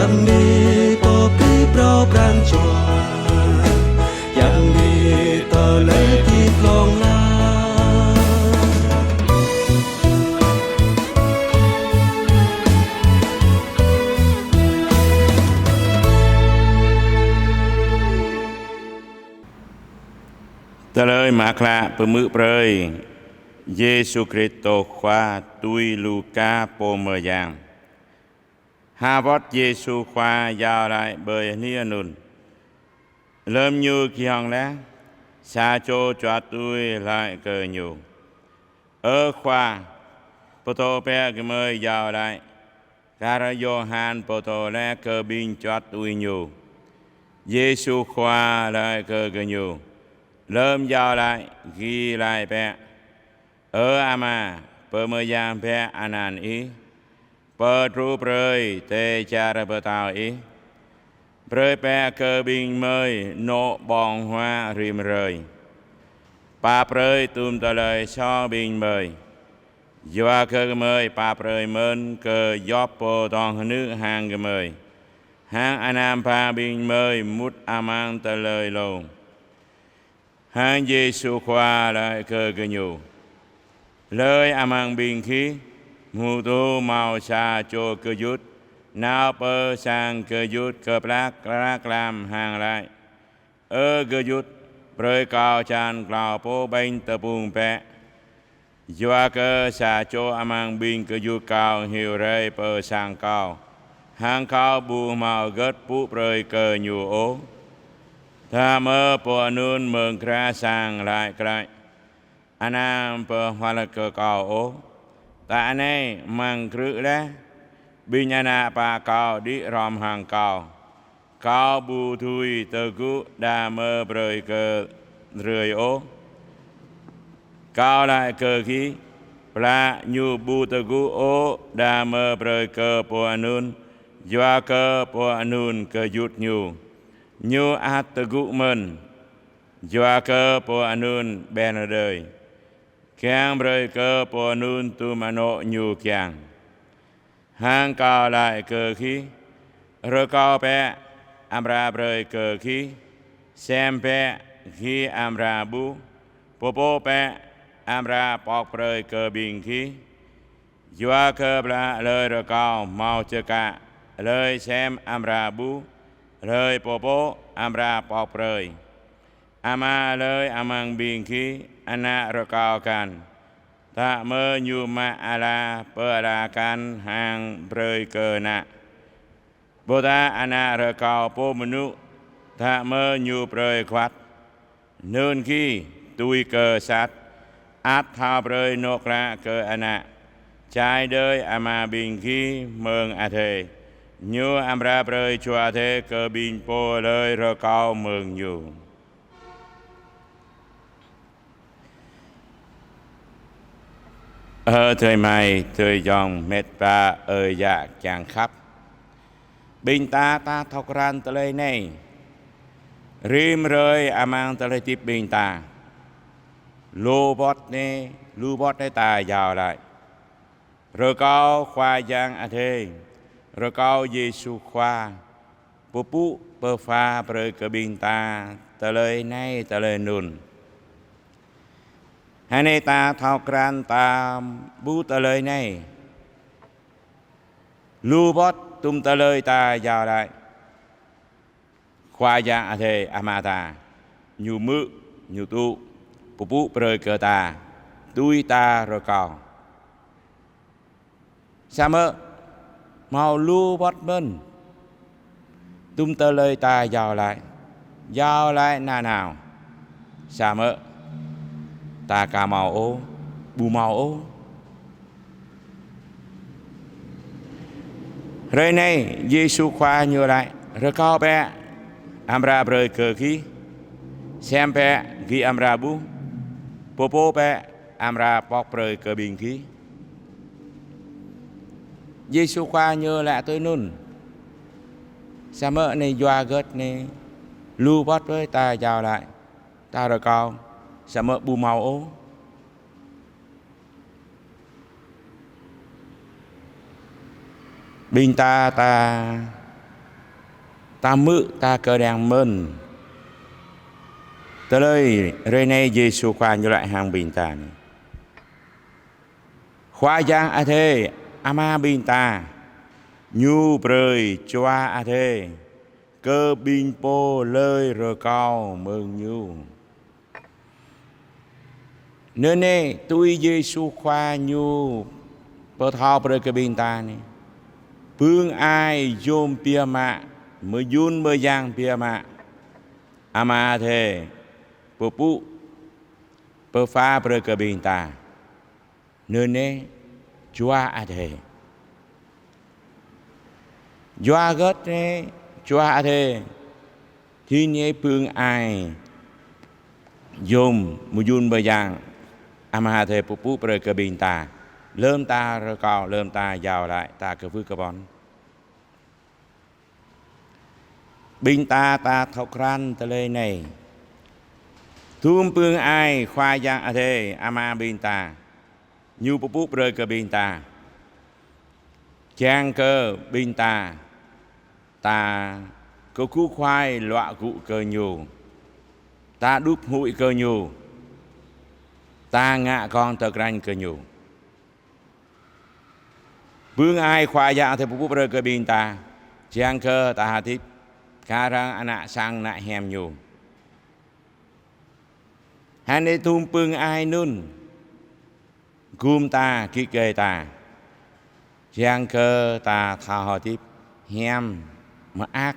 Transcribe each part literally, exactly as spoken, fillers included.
Yang ni pô pơpŭ pran jua, yang ni tơlơi hơdip hlŏng lar. Tơlơi mơak klă pơhmư̆ brơi Yêsu Kristô Khua tui Luka pô mơyang. Ha wơ̆t Yêsu Khua iâu laĭ ƀơi hơni anŭn. Lơm Ñu gih hŏng laih, sa čô juăt tui laĭ kơ Ñu: Ơ Khua, pơtô bĕ gơmơi iâu laĭ, kar Yôhan pơtô laih kơ ƀing juăt tui ñu. Yêsu Khua laĭ kơ gơñu: Lơm iâu laĭ, gih laĭ bĕ: Ơ Ama, pơmơyang bĕ anăn Ih. Pơtruh brơi dêh čar pơtao Ih. Brơi bĕ kơ ƀing gơmơi anŏ ƀơ̆ng huă rĭm hrơi. Pap brơi tum tơlơi soh ƀing gơmơi, yua kơ gơmơi pap brơi mơ̆n kơ djŏp pô dŏng hơnư̆ hăng gơmơi, hăng anăm ba ƀing gơmơi mŭt amăng tơlơi lông. Hăng Yêsu Khua laĭ kơ gơñu: Hlơi amăng ƀing gih, hmâo tŭ hmâo sa čô gơyut, nao pơ sang gơyut kơplah klă lăm hăng laĭ: Ơ gơyut, brơi kâo čan klâo pluh ƀañ tơpŭng bĕ. Yua kơ sa čô amăng ƀing gơyut kâo hyu rai pơ sang kâo, hăng kâo ƀu hmâo hơget pŭ brơi kơ ñu ôh. Tơdah mơ̆ pô anŭn mơ̆ng krah sang laĭ glaĭ: Anăm pơhual kơ kâo ôh. Tơ anai amăng krư̆ laih, ƀing ană bă kâo đĭ hrŏm hăng kâo. Kâo ƀu dưi tơgŭ đah mơ̆ brơi kơ drơi ôh. Kâo laĭ kơ gih, plă ñu ƀu tơgŭ ôh đah mơ̆ brơi kơ pô anŭn, yua kơ pô anŭn gơyut ñu. Ñu ăt tơgŭ mơ̆n, yua kơ pô anŭn ƀen đơi, kiăng brơi kơ pô anŭn tum anŏ ñu kiăng. Hăng kâo laĭ kơ gih, rơkâo bĕ, amra brơi kơ gih; sem bĕ, gih amra ƀuh; pơpŭ bĕ, amra pŏk brơi kơ ƀing gih. Yua kơ plă hlơi rơkâo hmâo čơkă, hlơi sem amra ƀuh, hlơi pơpŭ amra pŏk brơi. Ama hlơi amăng ƀing gih ană rơkâo găn, tơdah mơ̆ ñu mă ala, pơala găn hăng brơi kơ ană? Ƀôdah ană rơkâo pô mơnŭ, tơdah mơ̆ ñu brơi kuăt? Anŭn gih, tui kơ sat, ăt thâo brơi anŏ klă kơ ană. Čai đơi Ama ƀing gih mơ̆ng adai, Ñu amra brơi jua adai kơ ƀing pô hlơi rơkâo mơ̆ng Ñu. Ơ adơi amai, adơi ayŏng, met wa, ơi yă kiăng khăp. Ƀing ta, ta thâo krăn tơlơi anai. Rĭm hrơi amăng tơlơi hơdip ƀing ta, lu wơ̆t anai, lu wơ̆t anai ta iâu laĭ: Rơkâo Khua Yang Adai, rơkâo Yêsu Khua, pơpŭ pơpha brơi kơ ƀing ta tơlơi anai tơlơi anŭn. Hơnai ta thâo krăn ta ƀuh tơlơi anai. Lu wơ̆t tum tơlơi ta iâu laĭ, Khua Yang Adai Ama ta, Ñu hmư̆, Ñu tŭ, pơpŭ brơi kơ ta, tui ta rơkâo. Samơ̆ hmâo lu wơ̆t mơ̆n tum tơlơi ta iâu laĭ, iâu laĭ nanao. Samơ̆ ta aka hmâo ôh, ƀu hmâo ôh. Hrơi anai, Yêsu Khua Ñu laĭ: Rơkâo bĕ, amra brơi kơ gih; sem bĕ, gih amra ƀuh; pơpŭ bĕ, amra pŏk brơi kơ ƀing gih. Yêsu Khua Ñu laĭ tui anŭn. Samơ̆ anai yua hơget anai, lu wơ̆t ƀơi ta iâu laĭ, ta rơkâo, samơ̆ ƀu hmâo ôh. Ƀing ta, ta Ta hmư̆ ta kơđiăng mơ̆n. Tơlơi hrơi anai Yêsu Khua ñu laĭ hăng ƀing ta anai: Khua Yang Adai, Ama ƀing ta, ñu brơi Jua Adai kơ ƀing pô hlơi rơkâo mơ̆ng ñu. Anŭn anai, tui Yêsu Khua ñu pơthâo brơi kơ ƀing ta anai: Bưng ai yôm biă mă, mơyŭn mơyang biă mă, Ama Adai pơpŭ pơpha brơi kơ ƀing ta. Anŭn anai, Jua Adai. Jua hơget anai Jua Adai? Jing anai bưng ai yôm mơyŭn mơyang Ama Adai pơpŭ brơi kơ ƀing ta, lơ̆m ta rơkâo, lơ̆m ta iâu laĭ, ta kơwưh kơƀon. Ƀing ta ta thâo krăn tơlơi anai. Dŭm bưng ai Khua Yang Adai Ama ƀing ta, ñu pơpŭ brơi kơ ƀing ta, kiăng kơ ƀing ta, ta kơkuh kơkuai luă gŭ kơ ñu, ta đup huĭ kơ ñu, ta ngă gơ̆ng tơkrăn kơ ñu. Bưng ai Khua Yang Adai pơpŭ brơi kơ ƀing ta, kiăng kơ ta hơdip kar hăng ană sang ană hiam ñu. Hăng anai dŭm bưng ai anŭn gum ta, git gai ta, kiăng kơ ta thâo hơdip hiam mơak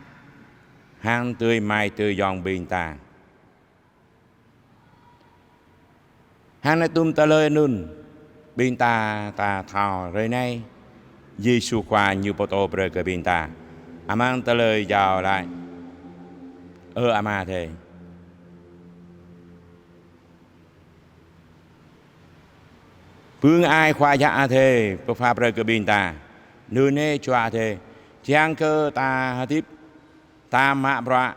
hăng adơi amai adơi ayŏng ƀing ta. Hăng anai dŭm tơlơi anŭn, ƀing ta ta thâo hrơi anai, Yêsu Khua ñu pơtô brơi kơ ƀing ta amăng tơlơi iâu laĭ: Ơ Ama Adai. Bưng ai Khua Yang Adai pơpha brơi kơ ƀing ta, anŭn anai Jua Adai, kiăng kơ ta hơdip, ta mă bruă,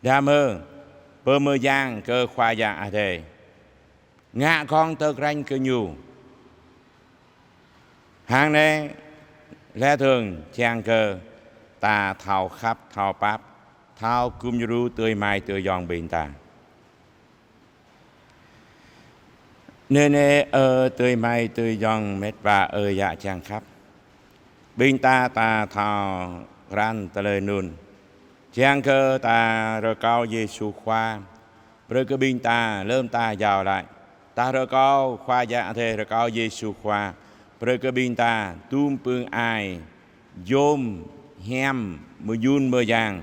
đah mơ̆ pơmơyang kơ Khua Yang Adai, ngă gơ̆ng tơkrăn kơ ñu. Hăng anai lĕ tơ̆ng kiăng kơ ta thâo khăp, thâo pap, thâo gum djru adơi amai adơi ayŏng ƀing ta. Anŭn anai, ơ adơi amai adơi ayŏng met wa ơi yă čang khăp. Ƀing ta ta thâo krăn tơlơi anŭn. Kiăng kơ ta rơkâo Yêsu Khua brơi kơ ƀing ta, lơ̆m ta iâu laĭ, ta rơkâo Khua Yang Adai, rơkâo Yêsu Khua brơi kơ ƀing ta, dŭm bưng ai yôm hiam mơyŭn mơyang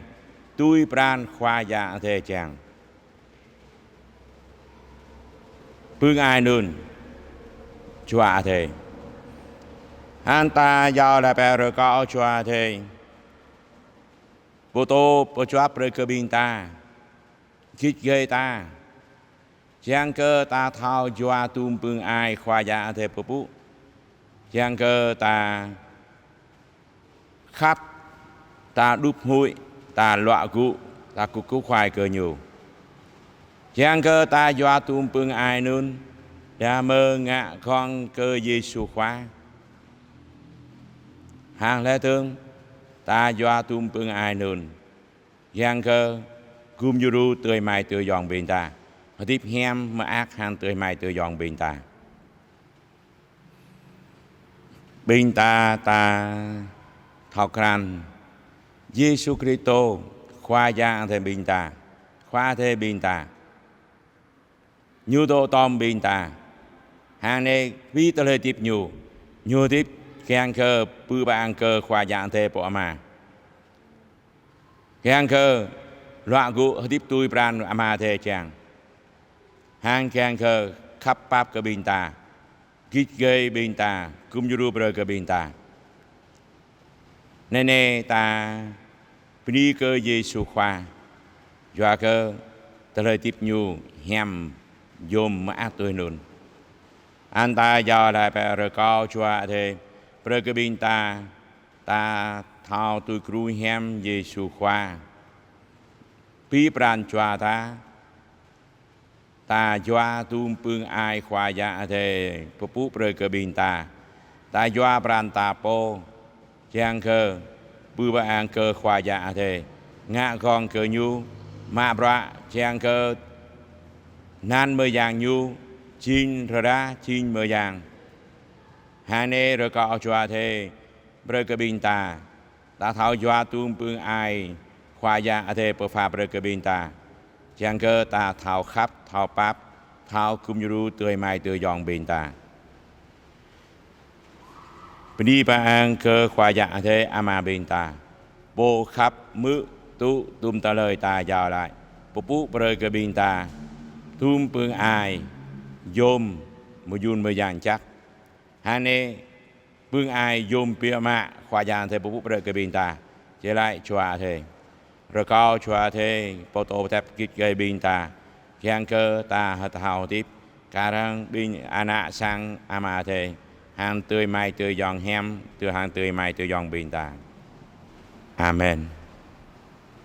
tui pran Khua Yang Adai kiăng. Bưng ai anŭn Jua Adai. Hăng ta iâu laĭ pơ rơkâo Jua Adai pơtô pơjuăp brơi kơ ƀing ta, git gai ta, kiăng kơ ta thâo yua dŭm bưng ai Khua Yang Adai pơpŭ, kiăng kơ ta khăp, ta đup huĭ, ta luă gŭ, ta kơkuh kơkuai kơ ñu. Kiăng kơ ta yua dŭm bưng ai anŭn, đah mơ̆ ngă gơ̆ng kơ Yêsu Khua. Hăng lĕ tơ̆ng, ta yua dŭm bưng ai anŭn, kiăng kơ gum djru adơi amai adơi ayŏng ƀing ta, hơdip hiam mơak hăng adơi amai adơi ayŏng ƀing ta. Ƀing ta ta thâo krăn Yêsu Kristô, Khua Yang Adai ƀing ta, Khua Adai ƀing ta, ñu dŏ tŏm ƀing ta. Hăng anai ƀơi tơlơi hơdip ñu, ñu hơdip kiăng kơ pơpŭ pơang kơ Khua Yang Adai pô Ama. Kiăng kơ luă gŭ hơdip tui pran Ama Adai kiăng. Hăng kiăng kơ khăp pap kơ ƀing ta, git gai ƀing ta, gum djru brơi kơ ƀing ta. Anai anai ta bơni kơ Yêsu Khua, yua kơ tơlơi hơdip ñu hiam yôm mơak tui anŭn. Hăng ta iâu laĭ pơ rơkâo Jua Adai brơi kơ ƀing ta, ta thâo tui gru hiam Yêsu Khua. Ƀơi pran jua ta, ta yua dŭm bưng ai Khua Yang Adai pơpŭ brơi kơ ƀing ta. Ta yua pran ta pô, kiăng kơ Pơpŭ pơang kơ Khua Yang Adai, ngă gơ̆ng kơ Ñu, mă bruă, kiăng kơ anăn mơyang Ñu jing rơđah, jing mơyang. Hơnăl rơkâo Jua Adai brơi kơ ƀing ta, ta thâo yua tŭm pưng ai Khua Yang Adai pơpha brơi kơ ƀing ta, kiăng kơ ta thâo khăp, thâo pap, thâo gum djru adơi amai adơi ayŏng ƀing ta. Bơni pơang kơ Khua Yang Adai Ama ƀing ta, Pô khăp, hmư̆, tŭ tŭm tơlơi ta iâu laĭ, pơpŭ brơi kơ ƀing ta tŭm pưng ai yôm mơyun mơyang jăk. Hơnăl pưng ai yôm biă mă Khua Yang Adai pơpŭ brơi kơ ƀing ta, či laĭ Jua Adai. Rơkâo Jua Adai pơtô pơtep git gai ƀing ta, kiăng kơ ta hơdôm hơdip kar hăng ƀing ană sang Ama Adai, hăng adơi amai adơi ayŏng hiam, tui hăng adơi amai adơi ayŏng ƀing ta. Amen.